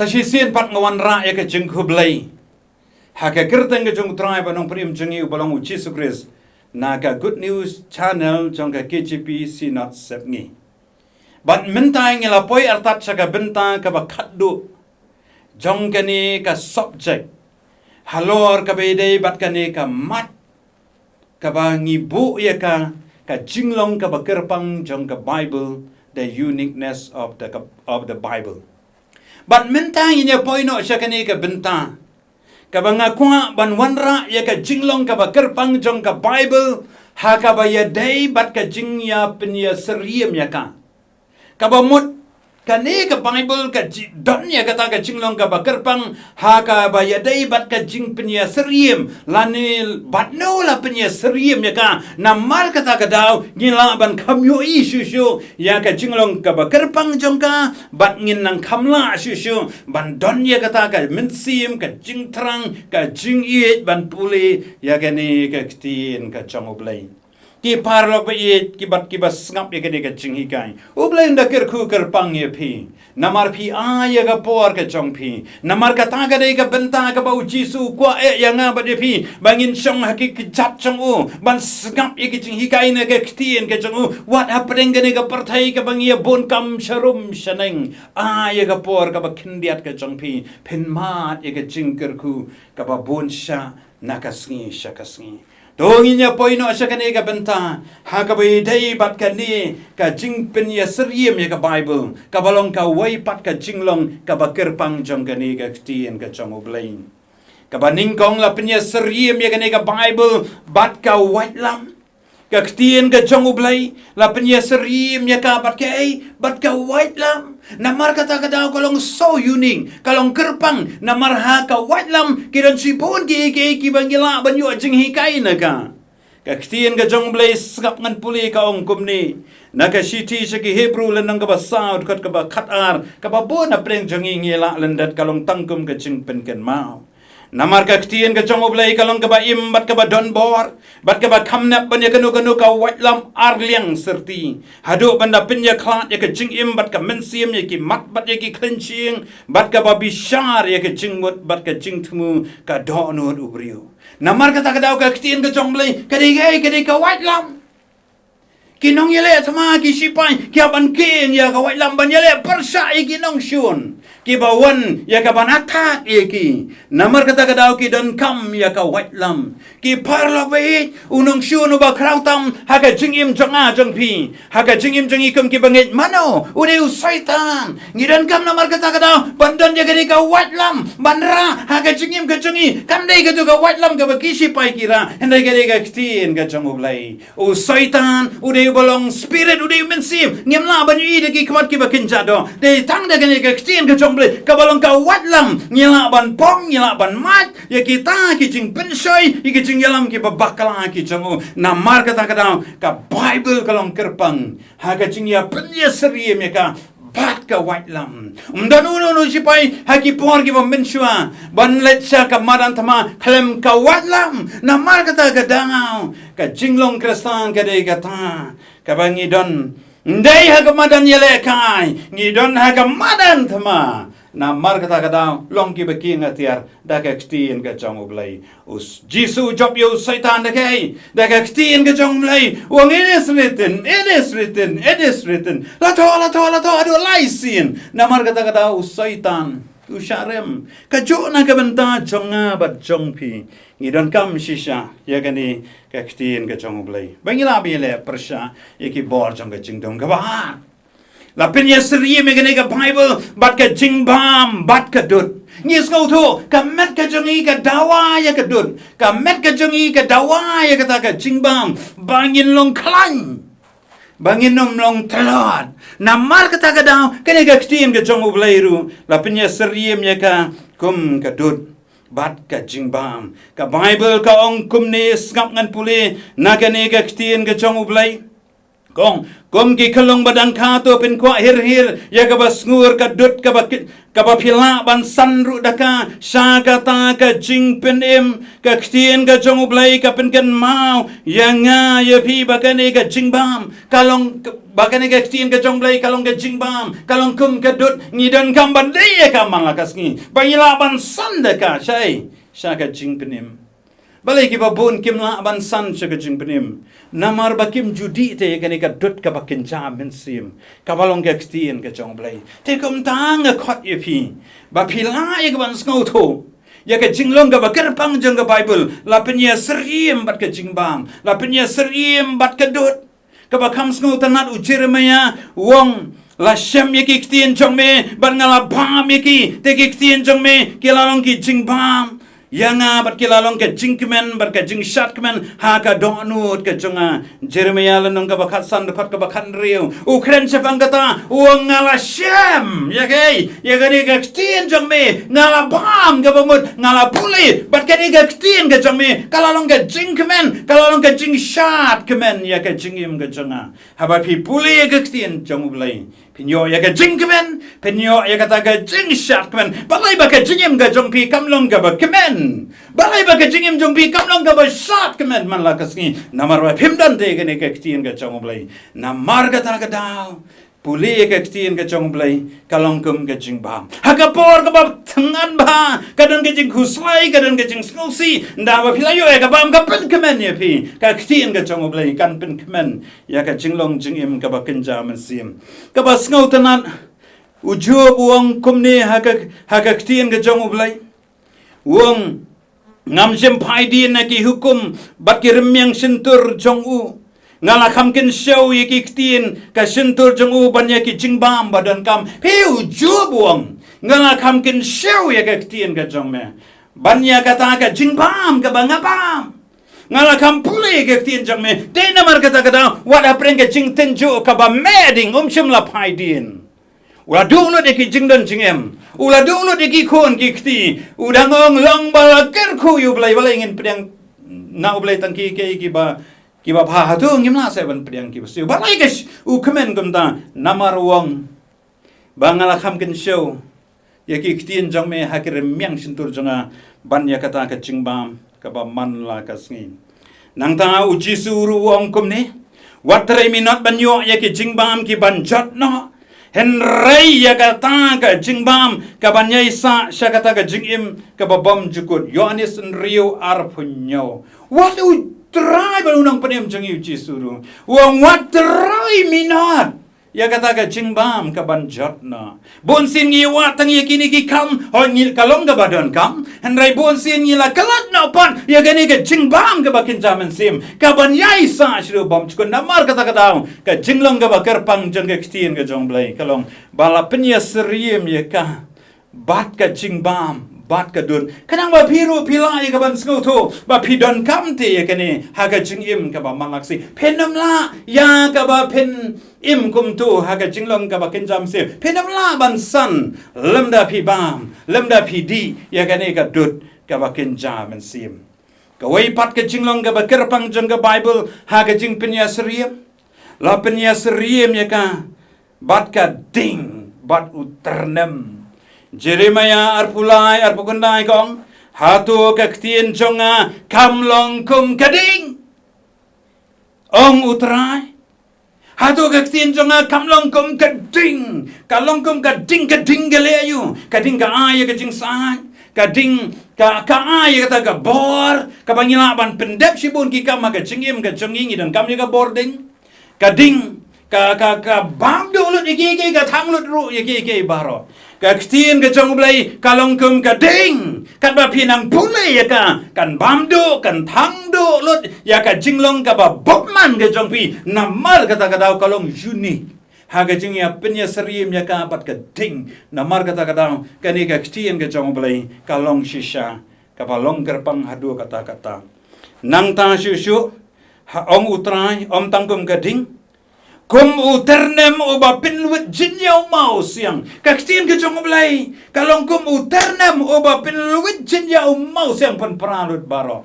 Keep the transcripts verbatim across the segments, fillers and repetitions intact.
Sa shisien pat nga wanrah ïa ka jingkhublei ha ka kyrteng ka jong u Trai bad Nongpynim jong ngi uba long u Jisu Khrist, na ka Good News Channel jong ka K J P Synod Sepngi. Bad mynta ngi la poi artat sha ka bynta kaba khatduh jong kane ka subject halor kaba ïadei bad kane ka mat kaba ngi buh ïa ka, ka jinglong kaba kyrpang jong ka Bible, the uniqueness of the, of the Bible. Bad mynta ngin ïa poi noh sha kane ka bynta kaba nga kwah ban wanrah ïa ka jinglong kaba kyrpang jong ka Bible ha kaba ïadei bad ka jingïapynïasyriem ïa ka. Kaba mut kane ka Bible ka ji-, don ïa kata ka jinglong kaba kyrpang ha kaba ïadei bad ka jingpynïasyriem lane bad no la pynïasyriem ïa ka. Namar kata ka daw ngi lah ban kham ïohi shuh shuh ïa ka jinglong kaba kyrpang jong ka, bad ngin nang kham lah shuh shuh ban don ïa kata ka mynsiem, ka jingthrang, ka jingïeit ban pule ïa kane ka ktien ka jong U Blei. Ki paralok ba ïeit, ki bad kiba sngap ïa kane ka jinghikai, U Blei un da kyrkhu kyrpang ïa phi. Namar phi ai ïa ka por ka jong phi. Namar kata ka dei ka bynta kaba U Jisu u kwah eh ïa nga bad ïa phi, ba ngin shong ha ki kjat jong u ban sngap ïa ki jinghikai na ka ktien ka jong u. Wat hapdeng kane ka pyrthei kaba ngi ïa bun kam sharum shaneng, ai ïa ka por kaba khyndiat ka jong phi, phin mad ïa ka jingkyrkhu kaba bun sha na ka sngi sha ka sngi. To ngin ïa poi noh sha kane ka bynta ha kaba ïadei bad kane ka jingpynïasyriem ïa ka Bible, kaba long kawei pat ka jinglong kaba kyrpang jong kane ka ktien ka jong U Blei. Kaba nyngkong la pynïasyriem ïa kane ka Bible bad ka waitlam. Ka ktien ka jong U Blei la pynïasyriem ïa ka bad kaei, bad ka waitlam. Namar kata ka daw ka long so unique, ka long kyrpang, namar ha ka waitlam ki don shibun kiei kiei kiba ngi lah ban ïoh jinghikai na ka. Ka ktien ka jong U Blei sngap ngan pule ka ong kumne, na ka shithi sha ki Hebru lynnong kaba saw dkhot kaba khatar, kaba bun hapdeng jong ngi ngi la lyndet ka long tang kum ka jingpynkynmaw. Namar ka ktien ka jong U Blei ka long kaba im bad kaba don bor, bad kaba kham nep ban ïa kano kano ka waitlam ar liang syrti, haduh ban da pynïakhlad ïa ka jingim bad ka mynsiem, ïa ki mat bad ïa ki khlem shyieng, bad kaba bishar ïa ka jingmut bad ka jingthmu ka dohnud u briew. Namar kata ka daw ka ktien ka jong U Blei ka dei ka, ka dei ka waitlam. Ki nongïaleh thma, ki shipai ki hap ban kheiñ ïa ka waitlam ban ïaleh pyrshah ïa ki nongshun kiba wan ïa ka ban attack ïa ki. Namar kata ka daw ki donkam ïa ka waitlam. Ki paralok ba ïeit, u nongshun uba khraw tam ha ka jingim jong nga jong phi, ha ka jingim jong ngi kum kiba ngeit mano? U dei u Soitan. Ngi donkam namar kata ka daw ban don ïa kane ka waitlam ban rah ha ka jingim ka jong ngi. Kam dei kato ka waitlam kaba ki shipai ki rah, hynrei ka dei ka ktien ka jong U Blei. U Soitan u dei uba long spirit, u dei u mynsiem. Ngim lah ban ïohi da ki khmat kiba kynja doh. Dei tang da kane ka ktien ka jong U Blei kaba long ka waitlam ngi lah ban pom, ngi lah ban mad ïa kita ki jingpynshoi, ïa ki jingïalam kiba bakla ki jong u. Namar kata ka daw ka Bible ka long kyrpang ha ka jingïapynïasyriem ïa ka bad ka waitlam. Ym don uno uno u shipai ha ki por kiba mynshuwa ban leit sha ka madan thma khlem ka waitlam. Namar kata ka daw ka jinglong Khristan ka dei kata kaba ngi don. Ym dei ha ka madan ïalehkai, ngi don ha ka madan thma. Namar kata ka daw long kiba kieng atiar da ka ktien ka jong U Blei. U s-, Jisu u jop ïa u Soitan da kaei? Da ka ktien ka jong U Blei. U ong, "It is written, it is written, it is written." La thoh, la thoh, la thoh haduh lai sien. Namar kata ka daw u Soitan u shah rem. Kajuh na ka bynta jong nga bad jong phi, ngi donkam shisha ïa kane ka ktien ka jong U Blei ba ngi lah ban ïaleh pyrshah ïa ki bor jong ka jingdum kaba ar. La pynïasyriem ïa kane ka Bible bad ka jingbam bad ka dud. Ngi sngewthuh ka met ka jong ngi ka dawa ïa ka dud, ka met ka jong ngi ka dawa ïa kata ka jingbam, ba ngin long khlaiñ, ba ngin ym long tlot. Namar kata ka daw kane ka ktien ka jong U Blei ruh la pynïasyriem ïa ka kum ka dud bad ka jingbam. Ka Bible ka ong kumne, sngap ngan pule na kane ka ktien ka jong U Blei. Kong, kum ki khyllung ba dang kha to pynkwah hir hir ïa kaba sngur ka dud kaba ki-, kaba phi lah ban san ruh da ka, sha kata ka jingpynim, ka ktien ka jong U Blei ka pynkynmaw ïa nga ïa phi ba kane ka jingbam ka long, ba kane ka ktien ka jong U Blei ka long ka jingbam, ka long kum ka dud, ngi donkam ban dei ïa ka man la ka sngi ba ngi lah ban san da ka, sha ei, sha ka jingpynim. Balei kiba bun kim lah ban san sha ka jingpynim? Namar ba kim ju dih te ïa kane ka dud kaba kynja mynsiem, kaba long ka ktien ka jong U Blei. Te kumta nga khot ïa phi ba phi lah ïa ka ban sngewthuh ïa ka jinglong kaba kyrpang jong ka Baibl, la pynïasyriem bad ka jingbam, la pynïasyriem bad ka dud. Kaba kham sngewtynnat, u Jeremaïah u ong, la shem ïa ki ktien jong me bad nga la bam ïa ki, te ki ktien jong me ki la long ki jingbam ïa nga bad ki la long ka jingkmen bad ka jingshad kmen ha ka dohnud ka jong nga. Jeremaïah lynnong kaba khatsan, dkhot kaba khathynriew, u kren shaphang kata, u ong, nga la shem ïa ka, ïa kane ka ktien jong me, nga la bam kaba mut, nga la pule bad kane ka ktien ka jong me ka la long ka jingkmen, ka la long ka jingshad kmen ïa ka jingim ka jong nga. Haba phi pule ïa ka ktien jong U Blei, phin ïoh ïa ka jingkmen, phin ïoh ïa kata ka jingshad kmen. Balei ba ka jingim ka jong phi kam long kaba kmen? Balei ba ka jingim jong phi kam long kaba shad kmen man la ka sngi? Namar ba phim don te kane ka ktien ka jong U Blei. Namar kata ka daw, pule ïa ka ktien ka jong U Blei ka long kum ka jingbam. Ha ka por kaba thngan bha, ka don ka jingkhuslai, ka don ka jingsngewsih, nda ba phi la ïoh ïa ka bam ka pynkmen ïa phi. Ka ktien ka jong U Blei kan pynkmen ïa ka jinglong jingim kaba kynja mynsiem. Kaba sngewtynnat, u Job u ong kumne ha ka, ha ka ktien ka jong U Blei. U ong, ngam shym phai dien na ki hukum bad ki rmiang shyntur jong u. Nga la kham kynshew ïa ki ktien ka shyntur jong u ban ïa ki jingbam ba donkam. Phi, u Job u ong, nga la kham kynshew ïa ka ktien ka jong me ban ïa kata ka jingbam kaba nga bam. Nga la kham pule ïa ka ktien jong me. Dei namar kata ka daw, wat hapdeng ka jingtynjuh kaba me ding, um shym la phai dien. U la duh lut ïa ki jingdon jingem. U la duh lut ïa ki khun ki kti. U dang ong long ba la kyrkhu ïa U Blei, balei ngin pdiang na U Blei tang ki, ki, kiba, kiba bha? Hato ngim lah seh ban pdiang kiba siew? Balei ka sh-, u kmen kumta? Namar u ong ba nga la kham kynshew ïa ki ktien jong me ha ki rmiang shyntur jong nga ban ïa kata ka jingbam kaba man la ka sngi. Nangta u Jisu ruh u ong kumne, wat trei minot ban ïoh ïa ki jingbam ki ban jot noh, hynrei ïa kata ka jingbam ka ban ïaisah sha kata ka jingim kaba bymjukut. Ïoannis hynriew arphew hynñiew. Wat, u Trai bad u Nongpynim jong ngi u Jisu ruh u ong, wat trei minot ïa kata ka jingbam ka ban jot noh. Bun sien ngi wad tang ïa kine ki kam, hooid ngi, ka long kaba donkam, hynrei bun sien ngi la klet noh pat ïa kane ka jingbam kaba kynja mynsiem ka ban ïaisah sha u bymjukut. Namar kata ka daw, ka jinglong kaba kyrpang jong ka ktien ka jong U Blei ka long ba la pynïasyriem ïa ka bad ka jingbam bad ka dud. Khnang ba phi ruh phi lah ïa ka ban sngewthuh ba phi donkam te ïa kane ha ka jingim kaba man la ka sngi. Phin ym lah ïa kaba phin im kumto ha ka jinglong kaba kynja mynsiem. Phin ym lah ban san lymda phi bam, lymda phi dih ïa kane ka dud kaba kynja mynsiem. Kawei pat ka jinglong kaba kyrpang jong ka Baibl ha ka jingpynïasyriem, la pynïasyriem ïa ka bad ka ding bad u tyrnem. Jeremaïah arphew lai arphew khyndai ka ong, hato ka ktien jong nga kam long kum ka ding, ong u Trai? Hato ka ktien jong nga kam long kum ka ding? Ka long kum ka ding, ka ding ka leh aïu? Ka ding ka ai ïa ka jingsaid, ka ding ka, ka ai ïa kata ka bor kaba ngi lah ban pyndep shibun ki kam ha ka jingim ka jong ngi. Ngi donkam ïa ka bor ding. Ka ding ka, ka, ka bam duh lut ïa kiei kiei, ka thang lut ruh ïa kiei kiei baroh. Ka ktien ka jong U Blei ka long kum ka ding, katba phi nang pule ïa ka, kan bam duh, kan thang duh lut ïa ka jinglong kaba bymman ka jong phi. Namar kata ka daw ka long unique ha ka jingïapynïasyriem ïa ka bad ka ding. Namar kata ka daw kane ka ktien ka jong U Blei ka long shisha kaba long kyrpang haduh katta katta. Nangta shuh shuh, ha, ong u Trai, ym tang kum ka ding, kum u tyrnem uba pynwit jin ïa u mawsiang. Ka ktien ka jong U Blei ka long kum u tyrnem uba pynwit jin ïa u mawsiang, pynpra lut baroh.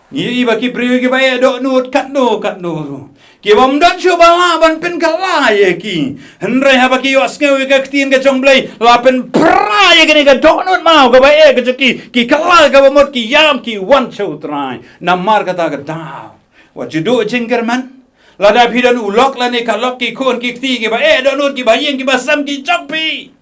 Ngi ïohi ba ki briew kiba eh dohnud katno katno ruh, ki bym don shuh ba lah ban pynkylla ïa ki. Hynrei haba ki ïohsngew ïa ka ktien ka jong U Blei, la pynpra ïa kane ka dohnud maw kaba eh ka jong ki, ki kylla kaba mut, ki ïam, ki wan sha U Trai. Namar kata ka daw, wat ju duh jingkyrmen. Lada phi don u lok lane ka lok, ki khun ki kti kiba eh dohnud, kiba ïing kiba sem ki jong phi,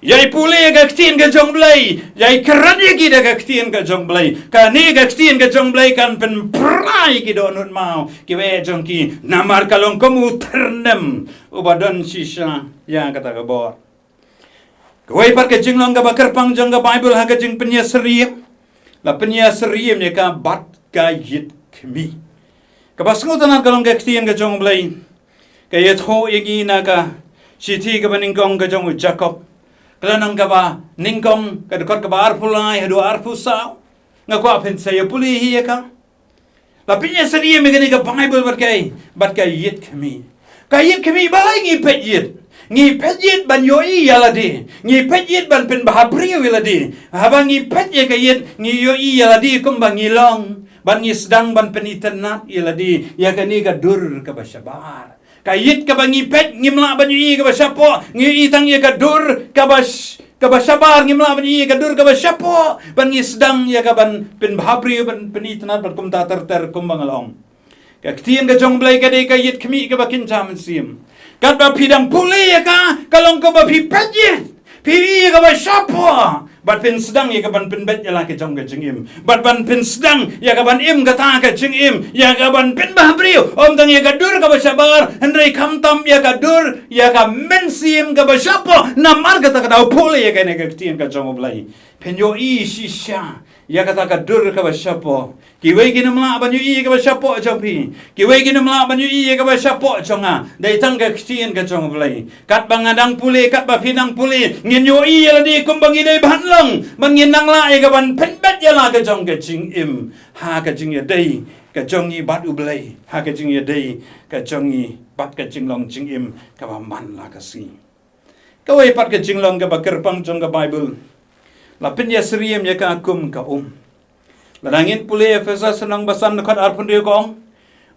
ïai pule ïa ka ktien ka jong U Blei, ïai kren ïa ki da ka ktien ka jong U Blei. Kane ka ktien ka jong U Blei kan pynpra ïa ki dohnud maw kiba eh jong ki, namar ka long kum u tyrnem uba don shisha ïa kata ka bor. Kawei pat ka jinglong kaba kyrpang jong ka Baibl ha ka jingpynïasyriem, la pynïasyriem ïa ka bad ka ïit khmih. Kaba sngewtynnat ka long ka ktien ka jong U Blei ka ïathuh ïa ngi na ka shithi kaba nyngkong ka jong u Jakob, ka lynnong kaba nyngkong, ka dkhot kaba arphew lai haduh arphew saw. Nga kwah phin sa ïa pule hi ïa ka. La pynïasyriem ïa kane ka Baibl bad ka, bad ka ïit khmih. Ka ïit khmih, balei ngi peit ïit? Ngi peit ïit ban ïohi ïa lade. Ngi peit ïit ban pynbhabriew ïa lade. Haba ngi peit ïa ka ïit, ngi ïohi ïa lade kumba ngi long, ban ngi sdang ban pynitynnad ïa lade ïa kane ka dur kaba shabar. Ka ïit kaba ngi peit, ngim lah ban ïohi kaba shapoh, ngi ïohi tang ïa ka dur kaba sh-, kaba shabar, ngim lah ban ïohi ka dur kaba shapoh, ban ngi sdang ïa ka ban pynbhabriew, ban pynitynnad bad kumta ter ter kumba nga la ong. Ka ktien ka jong U Blei ka dei ka ïit khmih kaba kynja mynsiem. Katba phi dang pule ïa ka, ka long kaba phi peit ïit, phi ïohi ïa kaba shapoh, bad phin sdang ïa ka ban pynbeit ïa la ka jong ka jingim, bad ban phin sdang ïa ka ban im kata ka jingim, ïa ka ban pynbhabriew, ym tang ïa ka dur kaba shabar, hynrei khamtam ïa ka dur, ïa ka mynsiem kaba shapoh. Namar kata ka daw pule ïa kane ka ktien ka jong U Blei, phin ïohi shisha ïa kata ka dur kaba shapoh. Kiwei kin ym lah ban ïohi ïa kaba shapoh jong phi, kiwei kin ym lah ban ïohi ïa kaba shapoh jong nga. Dei tang ka ktien ka jong U Blei. Katba nga dang pule, katba phi dang pule, ngin ïohi ïa lade kumba ngi dei ban long, ban ngin nang lah ïa ka ban pynbeit ïa la ka jong ka jingim ha ka jingïadei ka jong ngi bad U Blei, ha ka jingïadei ka jong ngi bad ka jinglong jingim kaba man la ka sngi. Kawei pat ka jinglong kaba kyrpang jong ka Baibl, la pynïasyriem ïa ka kum ka um. Lada ngin pule Ephesos lynnong ba san dkhot arphew hynriew ka ong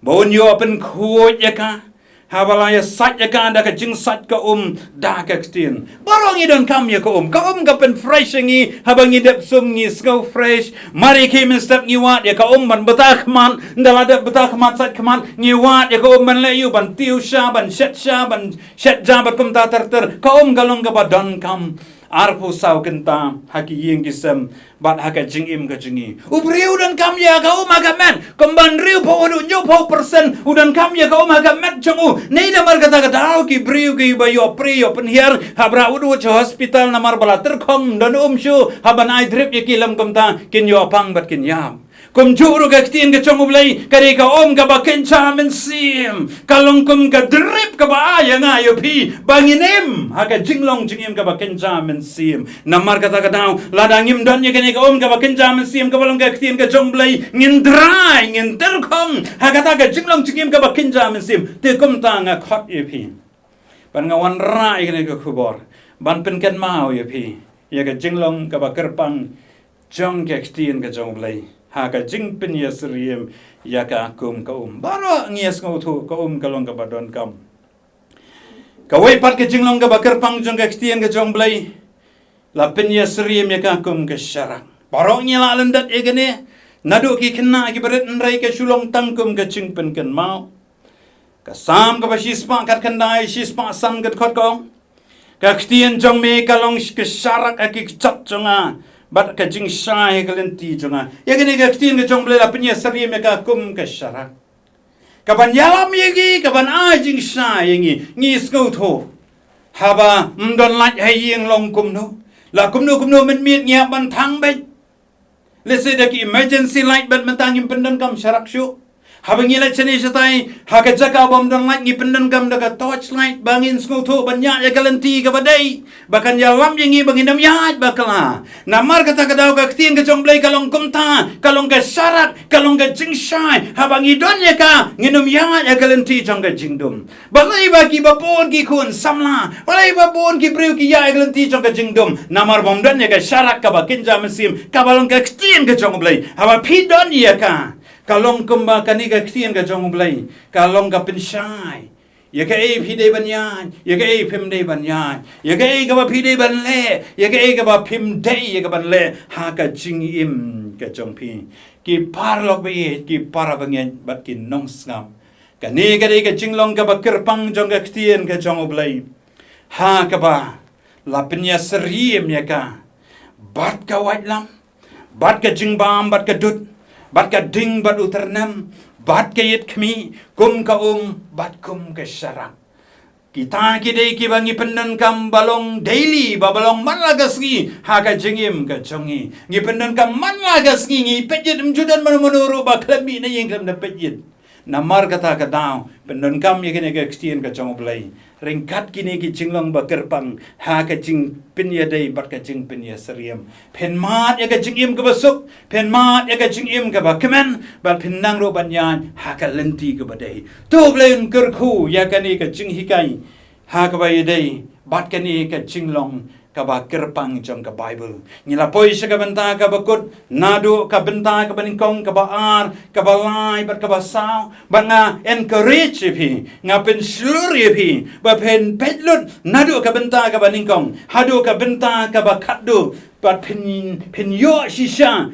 ba un ïoh pynkhuid ïa ka haba la ïasait ïa ka da ka jingsait ka um da ka ktien. Baroh ngi donkam ïa ka um. Ka um ka pynfresh ïa ngi, haba ngi dep sum ngi sngew fresh. Mar ïa ki mynstep ngi wad ïa ka um ban bta khmat, ynda la dep bta khmat sait khmat ngi wad ïa ka um ban leh ïa u, ban tiew sha, ban shet sha, ban shet ja bad kumta ter ter. Ka um ka long kaba donkam arphew saw kynta ha ki ïing ki sem bad ha ka jingim ka jong ngi. U briew u donkam ïa ka um ha ka met, kumba hynriewphew haduh hynñiewphew percent u donkam ïa ka um ha ka met jong u. Ngi namar kata ka daw ki briew kiba ïoh prie ïoh pynhiar, hap rah ud ud sha hospital namar ba la tyrkhong, ym don um shuh, hap ban ai drip ïa ki lem kumta kin ïoh pang bad kin ïap. Kumjuh ruh ka ktien ka jong U Blei ka dei ka um kaba kynja mynsiem. Ka long kum ka drip kaba ai ïa nga ïa phi ba ngin im ha ka jinglong jingim kaba kynja mynsiem. Namar kata ka daw, lada ngim don ïa kane ka um kaba kynja mynsiem kaba long ka ktien ka jong U Blei, ngin dry, ngin tyrkhong ha kata ka jinglong jingim kaba kynja mynsiem. Te kumta nga khot ïa phi ban nga wanrah ïa kane ka khubor ban pynkynmaw ïa phi ïa ka jinglong kaba kyrpang jong ka ktien ka jong U Blei ha ka jingpynïasyriem ïa ka kum ka um. Baroh ngi ïa sngewthuh ka um ka long kaba donkam. Kawei pat ka jinglong kaba kyrpang jong ka ktien ka jong U Blei, la pynïasyriem ïa ka kum ka sharak. Baroh ngi la lyndet ïa kane, naduh ki khynnah kiba rit hynrei ka shu long tang kum ka jingpynkynmaw. Ka Salm kaba shispah khatkhyndai, shispah san ka dkhot ka ong, ka ktien jong me ka long ka sharak ha ki kjat jong nga bad ka jingshai ha ka lynti jong nga. Ïa kane ka ktien ka jong U Blei la pynïasyriem ïa ka kum ka sharak, ka ban ïalam ïa ngi, ka ban ai jingshai ïa ngi. Ngi sngewthuh haba ym don light ha ïing long kumno, la kumno kumno mynmiet ngi hap ban thang beit. Let's say da ki emergency light bad mynta ngim pyndonkam sharak shuh. Haba ngi leit shane shatai ha ka jaka bym don light ngi pyndonkam da ka torch light ba ngin sngewthuh ban ïaid ïa ka lynti kaba dei, ba kan ïalam ïa ngi ba ngin ym ïaid bakla. Namar kata ka daw ka ktien ka jong U Blei ka long kumta, ka long ka sharak, ka long ka jingshai. Haba ngi don ïa ka ngin ym ïaid ïa ka lynti jong ka jingdum. Balei ba kiba bun ki khun samla, balei ba bun ki briew ki ïaid ïa ka lynti jong ka jingdum? Namar bym don ïa ka sharak kaba kynja mynsiem, kaba long ka ktien ka jong U Blei. Haba phi don ïa ka, Ka long kumba kane ka ktien ka jong U Blei ka long ka pynshai ïa kaei phi dei ban ïaid, ïa kaei phim dei ban ïaid, ïa kaei kaba phi dei ban leh, ïa kaei kaba phim dei ïa kaban leh ha ka jingim ka jong phi. Ki paralok baieit, ki parabangeit bad ki nongsngap, kane ka dei ka jinglong kaba kyrpang jong ka ktien ka jong U Blei, ha kaba la pynïasyriem ïa ka bad ka waitlam, bad ka jingbam bad ka dud, bad ka ding bad u tyrnem, bad ka ïit khmih, kum ka um bad kum ka sharak. Kita ki dei kiba ngi pyndonkam ba long daily, ba ba long man la ka sngi ha ka jingim ka jong ngi. Ngi pyndonkam man la ka sngi, ngi peit ïit, ym ju don mano mano ruh ba khlem mih na ïing khlem da peit ïit. Namar kata ka daw, pyndonkam ïa kane ka ktien ka jong U Blei ryngkat kine ki jinglong ba kyrpang ha ka jingpynïadei bad ka jingpynïasyriem. Phin mad ïa ka jingim kaba suk, phin mad ïa ka jingim kaba kmen, bad phin nang ruh ban ïaid ha ka lynti kaba dei. To U Blei un kyrkhu ïa kane ka jinghikai ha kaba ïadei bad kane ka jinglong kaba kyrpang jong ka Baibl. Ngi la poi sha ka bynta kaba kut, naduh ka bynta kaba nyngkong, kaba ar, kaba lai bad kaba saw. Bad nga encourage ïa phi, nga pynshlur ïa phi ba phin peit lut naduh ka bynta kaba nyngkong haduh ka bynta kaba khatduh, bad phin, phin ïoh shisha,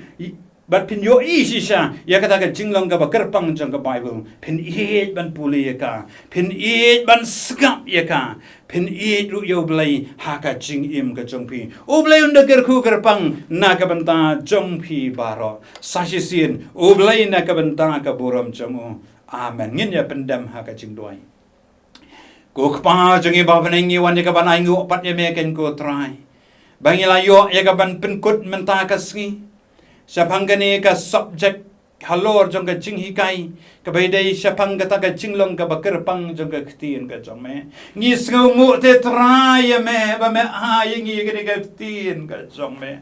bad phin ïohi shisha ïa kata ka jinglong kaba kyrpang jong ka Baibl. Phin ïeit ban pule ïa ka, phin ïeit ban sngap ïa ka, phin ïeit ruh ïa U Blei ha ka jingim ka jong phi. U Blei un da kyrkhu kyrpang na ka bynta jong phi baroh. Sa shisien, U Blei na ka bynta ka burom jong u. Amen. Ngin ïa pyndem ha ka jingduwai. Ko Kpa jong ngi ba ha bneng, ngi wan ïa ka ban ainguh pat ïa me, keiñ ko Trai, ba ngi la ïoh ïa ka ban pynkut mynta ka sngi shaphang kane ka subject halor jong ka jinghikai kaba ïadei shaphang kata ka jinglong kaba kyrpang jong ka ktien ka jong me. Ngi sngewnguh te Trai ïa me ba me ai ïa ngi kane ka ktien ka jong me.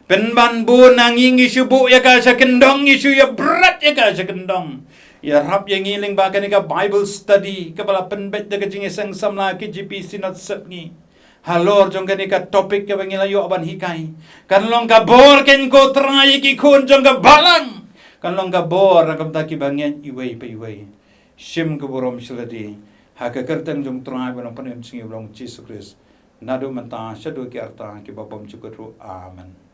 Pynban bun na ngi, ngi shu buh ïa ka sha kyndong, ngi shu ïa bret ïa ka sha kyndong. Ïarap ïa ngi lyngba kane ka Bible study kaba la pynbeit da ka Jingïaseng Samla K J P Synod Sepngi. Halor jong kane ka topic kaba ngi la ïoh ban hikai, kan long ka bor, keiñ ko Trai, ïa ki khun jong ka balang. Kan long ka bor na ka bynta kiba ngeit iwei pa iwei. Shim ka burom sha lade, ha ka kyrteng jong Trai ba nongpynim jong ngi ba long Jisu Khrist, naduh mynta shaduh ki rta kiba bymjukut ruh. Amen.